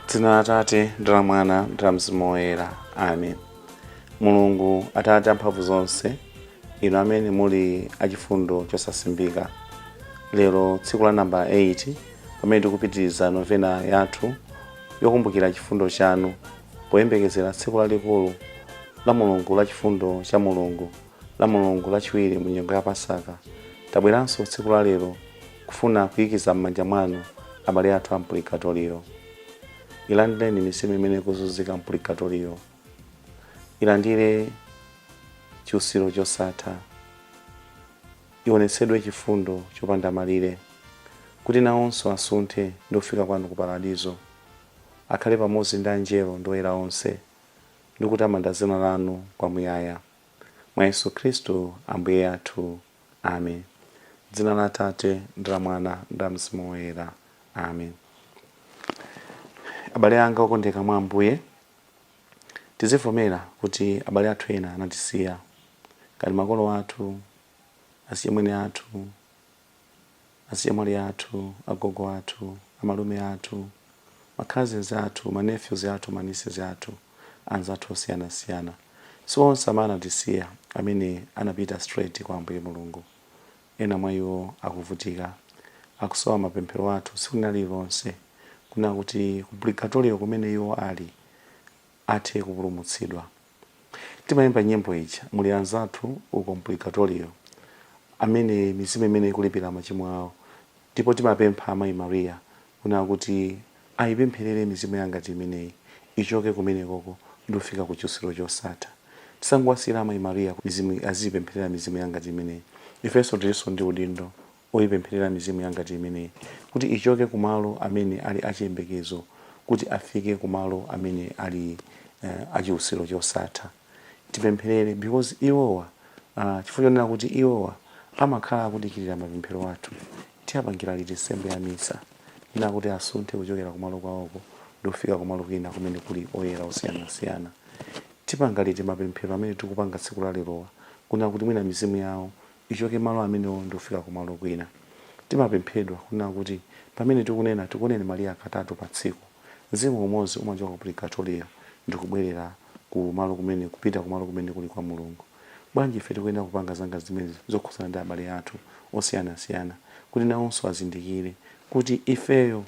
Dzina la Atate ndi la Mwana ndi la Mzimu Woyera. Amen. Mulungu Atate amphamvu zonse, inu amene muli achifundo chosasimbika, lero tsiku la namba 8 pamene tikupitiriza novena yathu yokumbukira chifundo chanu poyembekezera tsiku lalikulu la Mulungu la chifundo cha Mulungu la Mulungu lachiwiri mu nyengo ya Pasaka, tabweranso tsiku la lero kufuna kuyikiza m'manja mwanu abale athu a mpurigatoriyo. Ilandireni mizimu imene ikuzunzika mpurigatoriyo, ilandire chiusiro chosatha, ionetsedwe chifundo chopanda malire, kuti nawonso asunthe ndi kufika kwanu ku paradizo, akhale pamodzi ndi anjelo ndi oyera onse, ndi kutamanda dzina lanu kwamuyaya. Mwa Yesu Khristu Ambuye athu. Amen. Dzina la Atate ndi la Mwana ndi la Mzimu Woyera. Amen. Abale anga okondeka mwa Ambuye, tizivomera kuti abale athu ena anatisiya, ngati makolo athu, azichimwene athu, azichemwali athu, agogo athu, amalume athu, ma cousins athu, ma nephews athu, ma nieces athu, anzathu osiyanasiyana. Si onse amene anatisiya amene anapita straight kwa Ambuye Mulungu. Ena mwa iwo akuvutika, akusowa mapemphero athu tsiku lina lililonse, kunena kuti ku purigatoriyo kumene iwo ali athe kupulumutsidwa. Timayimba nyimbo ija, muli anzathu uko mpurigatoriyo amene mizimu imene ikulipira machimo awo, ndipo timapempha Amayi Maria kunena kuti ayipempherere mizimu yangati imeneyi ichoke kumenekoko ndi kufika ku chiusiro chosatha. Tisangowasiyira Amayi Maria mizimu aziyipempherera mizimu yangati imeneyi. Ifenso tilinso ndi udindo oyipempherera mizimu yangati imeneyi kuti ichoke kumalo amene ali achiyembekezo kuti afike kumalo amene ali achiusiro chosatha. Tipempherere because iwowa chifukwa chonena kuti iwowa amakhala akudikirira mapemphero athu. Tiyapangira liti nsembe ya misa ina kuti asunthe kuchokera kumalo kwawoko ndi kufika kumalo kwina kumene kuli oyera osiyanasiyana? Tipanga liti mapemphero amene tikupanga tsiku la lerowa kunena kuti mwina mizimu yawo ichoke malo amenewo ndi kufika kumalo kwina? Timapemphedwa kunena kuti pamene tikunena tikuoneni Maria katatu pa tsiku, mzimu umodzi umachoka ku purigatoriyo ndi kubwerera kumalo kumene kupita kumalo kumene kuli kwa Mulungu. Bwanji ife tikuyenera kupanga zanga zimenezi zokhudzana ndi abale athu osiyanasiyana kuti nawonso azindikire kuti ifeyo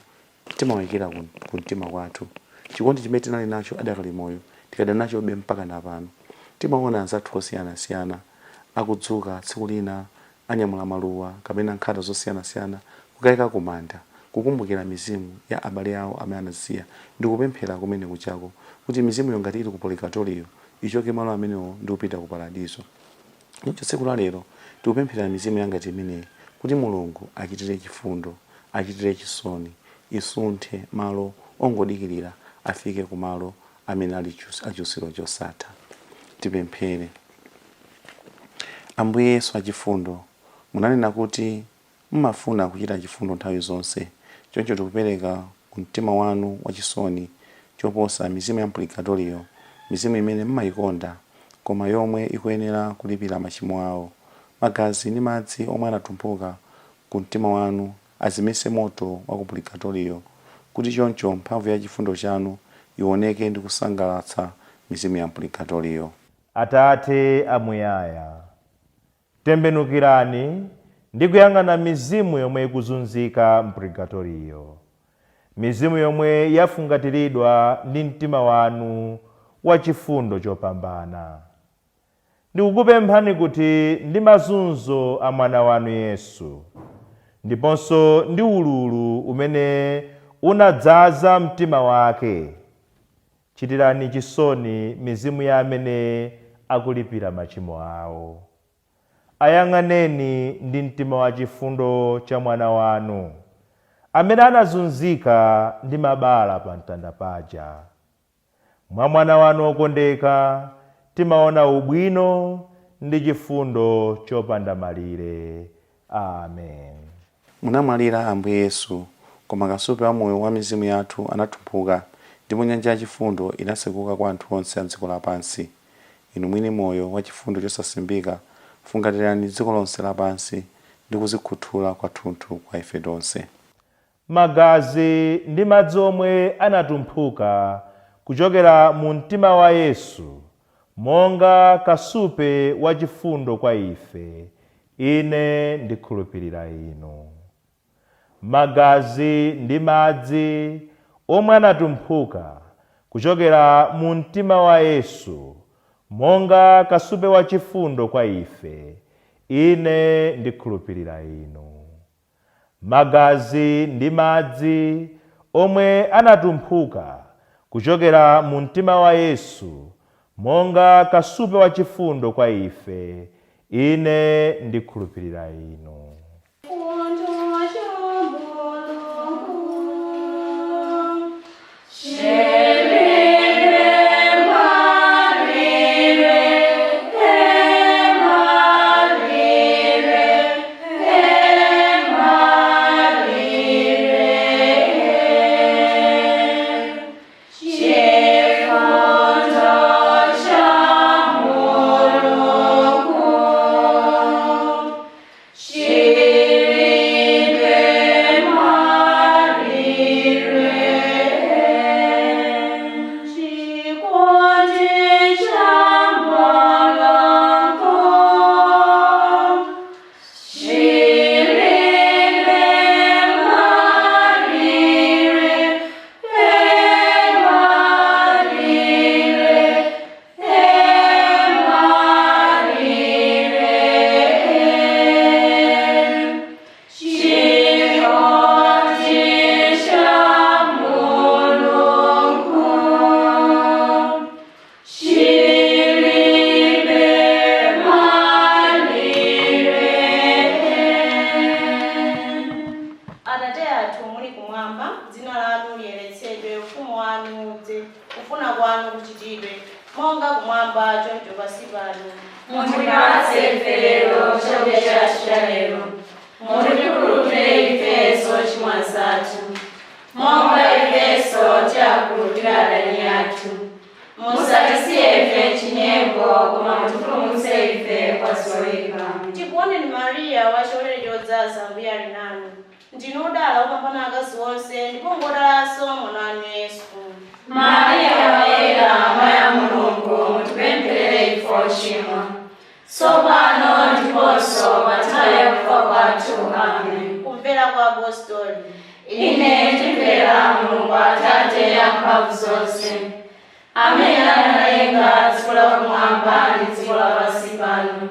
timawayikira ku mtima kwathu. Chikondi chimene tinali nacho adakali moyo tikadali nachobe mpakana pano. Timaona anzathu osiyanasiyana akudzuka tsiku lina anyamula maluwa kapena nkhata zosiyanasiyana kukayika kumanda kukumbukira mizimu ya abale awo amene anasiya ndikupemphera kumene kujako kuti mizimuyo ngati ili ku purigatoriyo ichoke malo amenewo ndi kupita ku paradizo. Choncho tsiku la lero tikupempherera mizimu yangati imeneyi kuti Mulungu achitire chifundo, achitire chisoni, isunthe malo ongodikirira afike kumalo amene ali achiusiro chosatha. Tipemphere. Ambuye Yesu achifundo, munanena kuti mumafuna kuchita chifundo nthawi zonse, choncho tikupereka ku mtima wanu wachisoni choposa mizimu ya mpurigatoriyo, mizimu imene mumayikonda koma yomwe ikuyenera kulipira machimo awo. Magazi ndi madzi omwe anatumphuka ku mtima wanu azimitse moto wa ku purigatoriyo, kuti choncho mphamvu ya chifundo chanu iwoneke ndi kusangalatsa mizimu ya mpurigatoriyo. Atate amuyaya, tembenukirani ndi kuyang'ana mizimu yomwe ikuzunzika m'purigatoriyo, mizimu yomwe yafungatiridwa ndi mtima wanu wa chifundo chopambana. Ndikukupemphani kuti ndi mazunzo a Mwana wanu Yesu, ndiponso ndi ululu umene unadzaza mtima wake, chitirani chisoni mizimu ya amene akulipira machimo awo. Ayang'aneni ndi mtima wa chifundo cha Mwana wanu, amene anazunzika ndi mabala pa mtanda paja. Mwa Mwana wanu wokondeka timaona ubwino ndi chifundo chopanda malire. Amen. Munamwalira, Ambuye Yesu, koma kasupe wa moyo wa mizimu yathu anatumphuka, ndipo nyanja ya chifundo inatsekuka kwa anthu onse a dziko lapansi. Inu mwini moyo wa chifundo chosasimbika, fungatirani dziko lonse lapansi ndi kuzikhuthula kwathunthu kwa ife tonse. Magazi ndi madzi omwe anatumphuka kuchokera mu mtima wa Yesu monga kasupe wachifundo kwa ife, ine ndikhulupirira inu. Magazi ndi madzi omwe anatumphuka kuchokera mu mtima wa Yesu monga kasupe wachifundo kwa ife, ine ndikhulupirira inu. Magazi ndi madzi omwe anatumphuka kuchokera mu mtima wa Yesu monga kasupe wachifundo kwa ife, ine ndikhulupirira inu. Atate athu muli kumwamba, dzina lanu liyeretsedwe, ufumu wanu udze, kufuna kwanu kuchitidwe monga kumwamba choncho pansi pano. Mutipatse ife lero chakudya chathu cha lero. Mutikhululukire ifenso zochimwa zathu, monga ifenso tiwakhululukira adani athu. Musatisiye ife m'chinyengo, koma mutipulumutse ife kwa zoyipa. Tikuoneni Mariya, wachisomo chodzaza, Ambuye ali nanu. Ndinu odala kupambana akazi onse, ndipo ngodalanso mwana wanu Yesu. Mariya Woyera, Amayi a Mulungu, mutipempherere ife ochimwa, tsopano ndiponso pa nthawi ya kufa kwathu. Amen. Kumvera kwa Apostoli. Ine ndimvera Mulungu Atate amphamvu zonse, amene analenga dziko lakumwamba ndi dziko lapansi pano,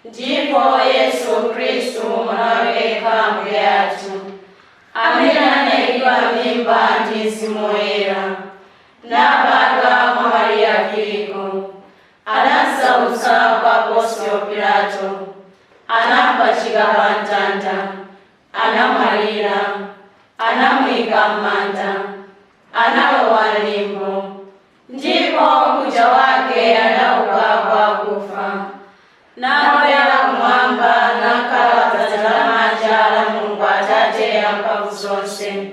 ndipo Yesu Khristu mwana wake yekha Ambuye athu, amene anayikidwa mimba ndi Mzimu Woyera, nabadwa mwa Mariya Virigo, anasautsa kwa Ponsiyo Pilato, anapachika pa mtanda, anamwalira, anamuyika m'manda, analowa m'limbo, ndipo kucha wake anauka kwa akufa, nakwera kumwamba, nakhala dzanja lamanja la Mulungu Atate amphamvu zonse.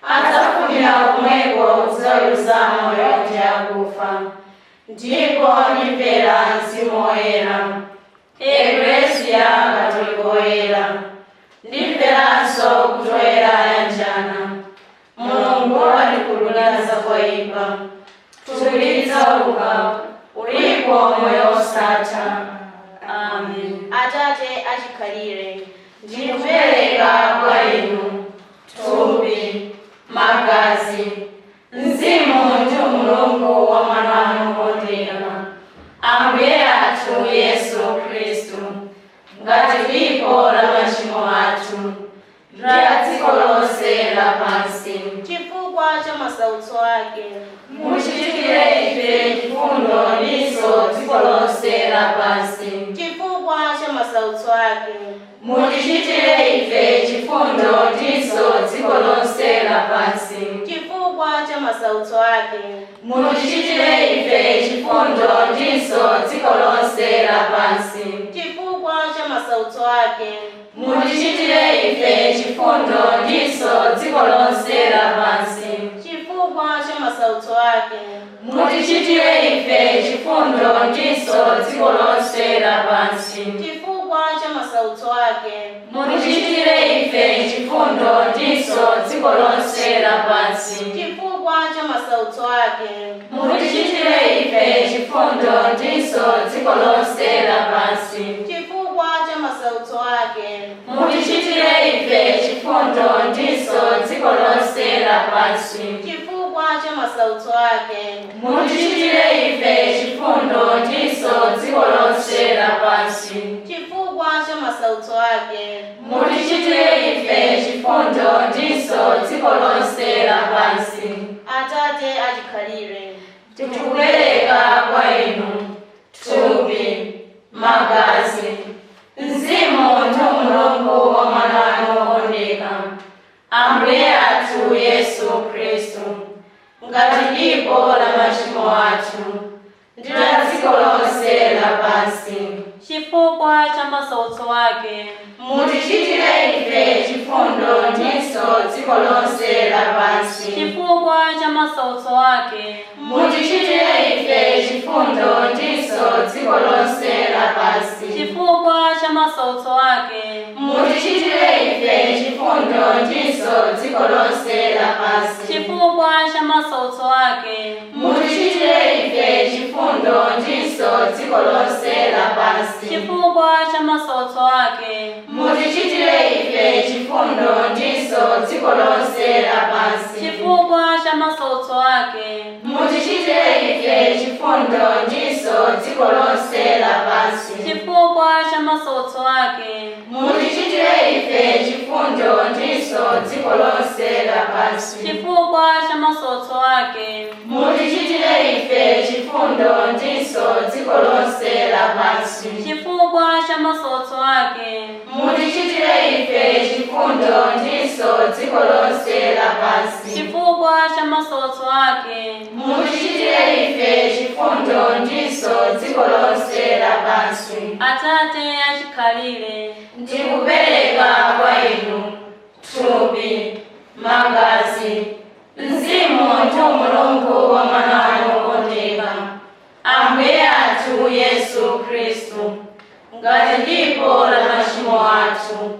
Adzafumira komweko kudzaweruza amoyo ndi akufa. Ndipo ndimvera Mzimu Woyera, Eklesia Katolika Woyera, ndimveranso kuti oyera ayanjana, Mulungu watikhululukira zoyipa, thupi lidzauka, ulipo moyo wosatha. Amen. Atate achikhalire, Ndikupereka kwa inu thupi, magazi, mzimu ndi umulungu wa mwana wanu wokondedwa, Ambuye athu Yesu Khristu, ngati dipo la machimo athu ndi a dziko lonse lapansi. Chifukwa cha masautso ake, Muchitire ife chifundo ndiso dziko lonse lapansi. Chifukwa cha masautso ake, Mutichitire ife chifundo ndiso dziko lonse lapansi. Chifukwa cha masautso ake, Mutichitire ife chifundo ndiso dziko lonse lapansi. Chifukwa cha masautso ake, Mutichitire ife chifundo ndiso dziko lonse lapansi. Chifukwa cha masautso ake, Mutichitire ife chifundo ndiso dziko lonse lapansi. Chifukwa Chifukwa cha masautso ake. Mutichitire ife chifundo ndiso dziko lonse lapansi. Chifukwa cha masautso ake. Mutichitire ife chifundo ndiso dziko lonse lapansi. Chifukwa cha masautso ake. Mutichitire ife chifundo ndiso dziko lonse lapansi. Chifukwa cha masautso ake. Mutichitire ife chifundo ndiso dziko lonse lapansi. Chifukwa cha masautso ake. Mutichitire ife chifundo ndiso dziko lonse lapansi. Atate achikhalire, Tikupereka kwa inu thupi, magazi, mzimu ndi umulungu wa Mwana wanu wokondeka, Ambuye athu Yesu Khristu, ngati dipo la machimo athu ndi la dziko lonse lapansi. Chifukwa cha masautso ake. Mutichitire ife chifundo ndiso dziko lonse lapansi. Chifukwa cha masautso ake. Mutichitire ife chifundo ndiso dziko lonse lapansi. Chifukwa cha masautso ake. Mutichitire ife chifundo ndiso dziko lonse lapansi. Chifukwa cha masautso ake. Mutichitire ife chifundo ndiso dziko lonse lapansi. Chifukwa cha masautso ake. Mutichitire ife chifundo ndiso dziko lonse lapansi. Chifukwa cha masautso ake. Mutichitire ife chifundo ndiso dziko lonse lapansi. Chifukwa cha masautso ake. Mutichitire ife chifundo ndiso dziko lonse lapansi. Chifukwa cha masautso ake. Mutichitire ife chifundo ndiso dziko lonse lapansi. Chifukwa cha masautso ake. Mutichitire ife chifundo ndiso dziko lonse lapansi. Chifukwa cha masautso ake. Mutichitire ife chifundo ndiso dziko lonse lapansi. Atate achikhalire, Ndikupereka kwa inu thupi, magazi, mzimu ndi umulungu wa Mwana wanu wokondeka, Ambuye athu Yesu Khristu, ngati dipo la machimo athu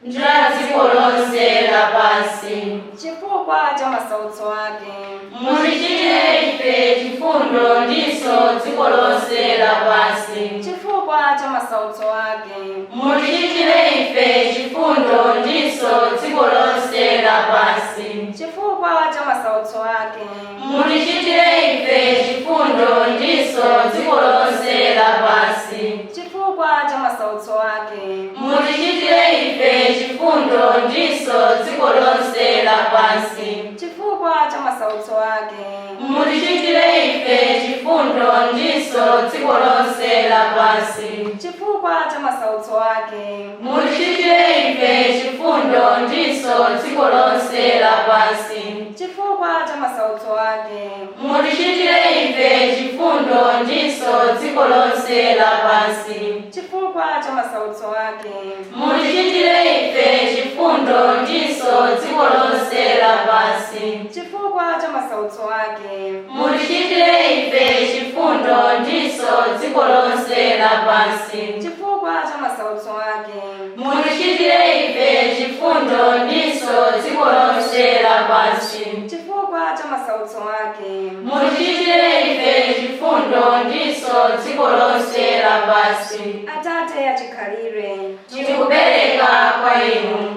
ndi la dziko lonse lapansi. Chifukwa cha masautso ake. Mutichitire ife chifundo ndiso dziko lonse lapansi. Chifukwa cha masautso ake. Mutichitire ife chifundo ndiso dziko lonse lapansi. Chifukwa cha masautso ake. Mutichitire ife chifundo ndiso dziko lonse lapansi. Chifukwa cha masautso ake. Mutichitire ife chifundo ndiso dziko lonse lapansi. Chifukwa cha masautso ake. Mutichitire ife chifundo ndiso dziko lonse lapansi. Chifukwa cha masautso ake. Mutichitire ife chifundo ndiso dziko lonse lapansi. Chifukwa cha masautso ake. Mutichitire ife chifundo ndiso dziko lonse lapansi. Chifukwa cha masautso ake. Mutichitire ife chifundo ndiso dziko lonse lapansi. Chifukwa cha masautso ake. Mutichitire ife chifundo ndiso dziko lonse lapansi. Chifukwa cha masautso ake. Mutichitire ife chifundo ndiso dziko lonse lapansi. Chifukwa cha masautso ake. Mutichitire ife chifundo ndiso dziko lonse lapansi. Atate achikhalire, Tikupereka kwa inu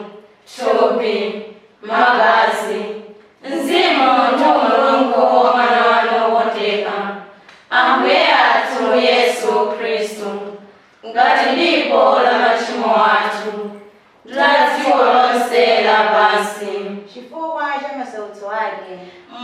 thupi, magazi, mzimu ndi umulungu wa Mwana wanu wokondeka, Ambuye athu Yesu Khristu, ngati dipo la machimo athu ndi la dziko lonse lapansi. Chifukwa cha masautso ake.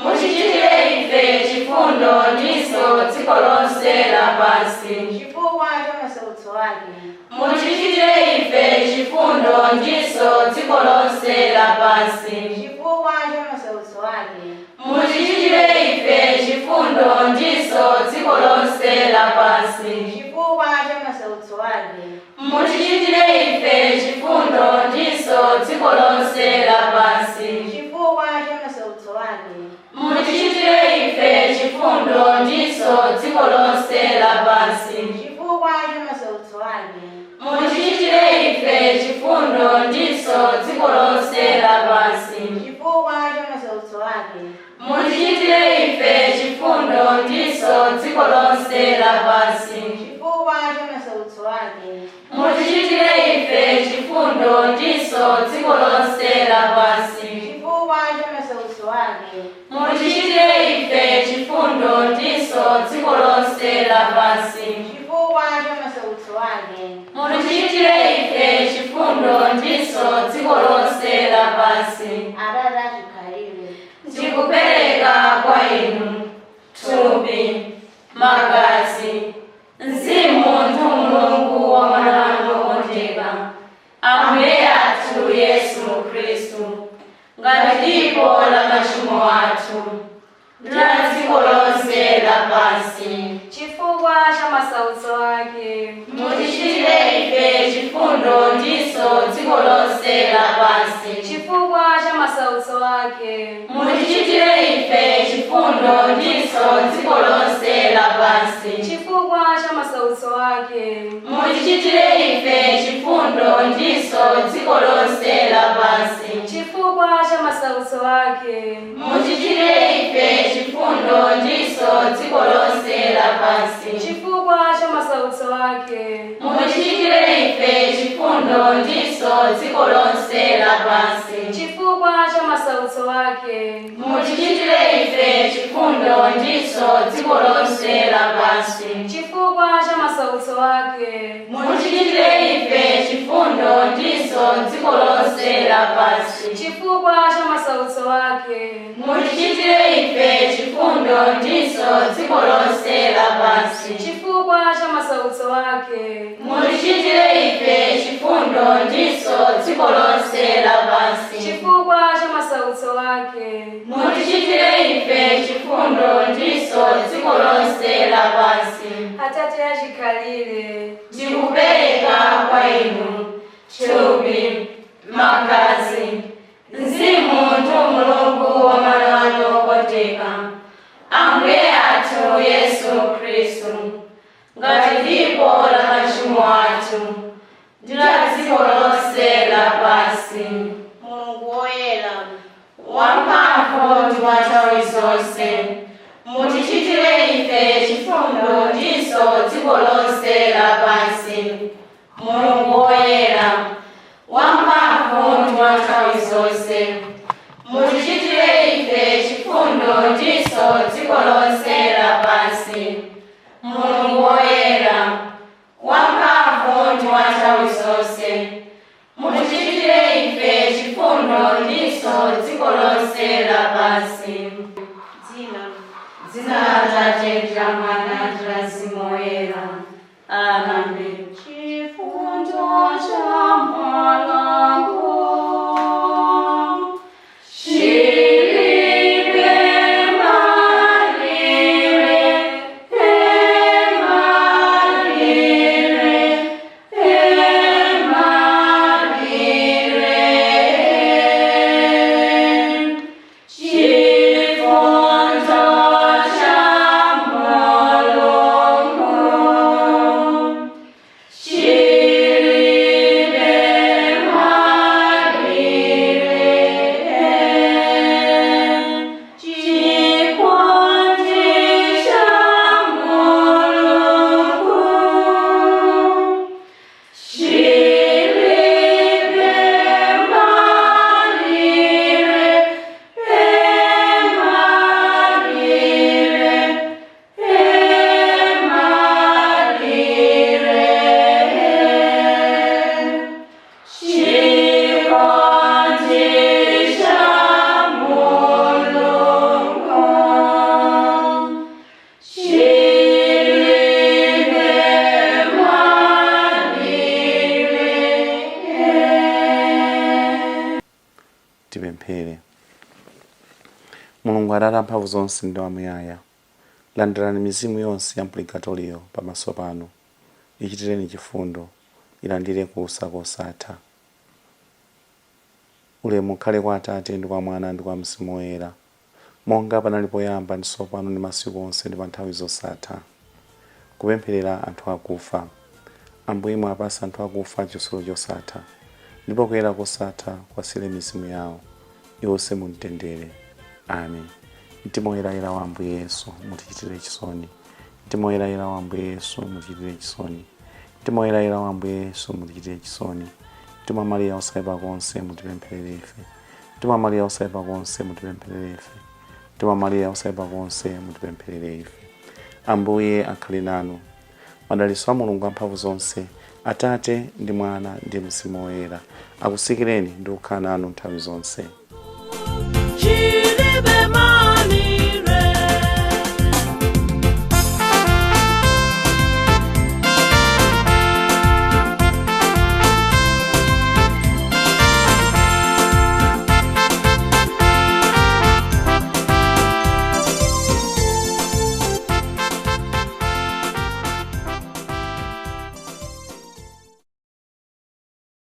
Mutichitire ife chifundo ndiso dziko lonse lapansi. Chifukwa cha masautso ake. Mutichitire ife chifundo ndiso dziko lonse lapansi. Chifukwa cha masautso ake. Mutichitire ife chifundo ndiso dziko lonse lapansi. Chifukwa cha masautso ake. Mutichitire ife chifundo ndiso dziko lonse lapansi. Chifukwa cha masautso ake. Mutichitire ife chifundo ndiso dziko lonse lapansi. Chifukwa cha masautso ake. Mutichitire Mutichitire ife chifundo ndiso dziko lonse lapansi. Chifukwa cha masautso ake. Mutichitire ife chifundo ndiso dziko lonse lapansi. Chifukwa cha masautso ake. Mutichitire ife chifundo ndiso dziko lonse lapansi. Chifukwa cha masautso ake. Mutichitire ife chifundo ndiso dziko lonse lapansi. Atate achikhalire. Ndikupereka kwa inu thupi, magazi, mzimu ndi umulungu wa mwana wanu wokondeka, Ambuye athu Yesu Khristu, ngati dipo la machimo athu ndi la dziko lonse lapansi. Chifukwa cha masautso ake. Mutichitire ife chifundo ndiso dziko lonse lapansi. Chifukwa cha masautso ake. Mutichitire ife chifundo ndiso dziko lonse lapansi. Chifukwa cha masautso ake. Mutichitire ife chifundo ndiso dziko lonse lapansi. Chifukwa cha masautso ake. Mutichitire ife chifundo ndiso dziko lonse lapansi. Chifukwa cha masautso ake. Mutichitire ife chifundo ndiso dziko lonse lapansi. Chifukwa cha masautso ake. Mutichitire ife chifundo ndiso dziko lonse lapansi. Chifukwa cha masautso ake. Mutichitire ife chifundo ndiso dziko lonse lapansi. Chifukwa cha masautso ake. Mutichitire ife chifundo ndiso dziko lonse lapansi. Chifukwa cha masautso ake. Mutichitire ife chifundo ndiso dziko lonse lapansi. Chifukwa cha masautso ake. Mutichitire ife chifundo ndiso dziko lonse lapansi. Atate achikhalire. Ndikupereka kwa inu thupi, magazi, mzimu ndi umulungu wa mwana wanu wokondeka, Ambuye athu Yesu Khristu, ngati dipo la machimo athu ndi la dziko lonse lapansi. Mulungu woyera. Wamphamvu ndi wa nthawi zonse, mutichitire ife chifundo ndiso dziko lonse lapansi. Mulungu woyera, wamphamvu ndi wa nthawi zonse, mutichitire ife chifundo ndiso dziko lonse lapansi. Mulungu woyera, wamphamvu ndi wa nthawi zonse, mutichitire ife chifundo ndiso dziko lonse lapansi. Dzina. Dzina la Atate ndi la Mwana ndi la Mzimu Woyera. Amen. Chifundo cha Mulungu Chilibe malire, malire, malire. Chifundo cha Mulungu chilibe malire, chikondi cha Mulungu chilibe malire, malire, malire. Chikondi cha Mulungu chilibe malire. Tipemphere. Mulungu Atate amphamvu zonse ndi wamuyaya, landirani mizimu yonse ya mpurigatoriyo pamaso panu, ichitireni chifundo, ilandire kuusa kosatha. Ulemu ukhale kwa Atate ndi kwa Mwana ndi kwa Mzimu Woyera, monga panali poyamba, ndi tsopano, ndi masiku onse, ndi pa nthawi zosatha. Kupempherera anthu akufa. Ambuye, mwapasa anthu akufa chisolo chosatha, ndipo kuyera kosatha kwasire mizimu yawo, iwuse mumtendere. Amen. Mtima woyerayera wa Ambuye Yesu, mutichitire chisoni. Mtima woyerayera wa Ambuye Yesu, mutichitire chisoni. Mtima woyerayera wa Ambuye Yesu, mutichitire chisoni. Mtima wa Mariya osaipa konse, mutipempherere ife. Mtima wa Mariya osaipa konse, mutipempherere ife. Mtima wa Mariya osaipa konse, mutipempherere ife. Ambuye akhale nanu. Madalitso a Mulungu amphamvu zonse, Atate ndi Mwana ndi Mzimu Woyera, akusikireni ndi kukhala nanu nthawi zonse.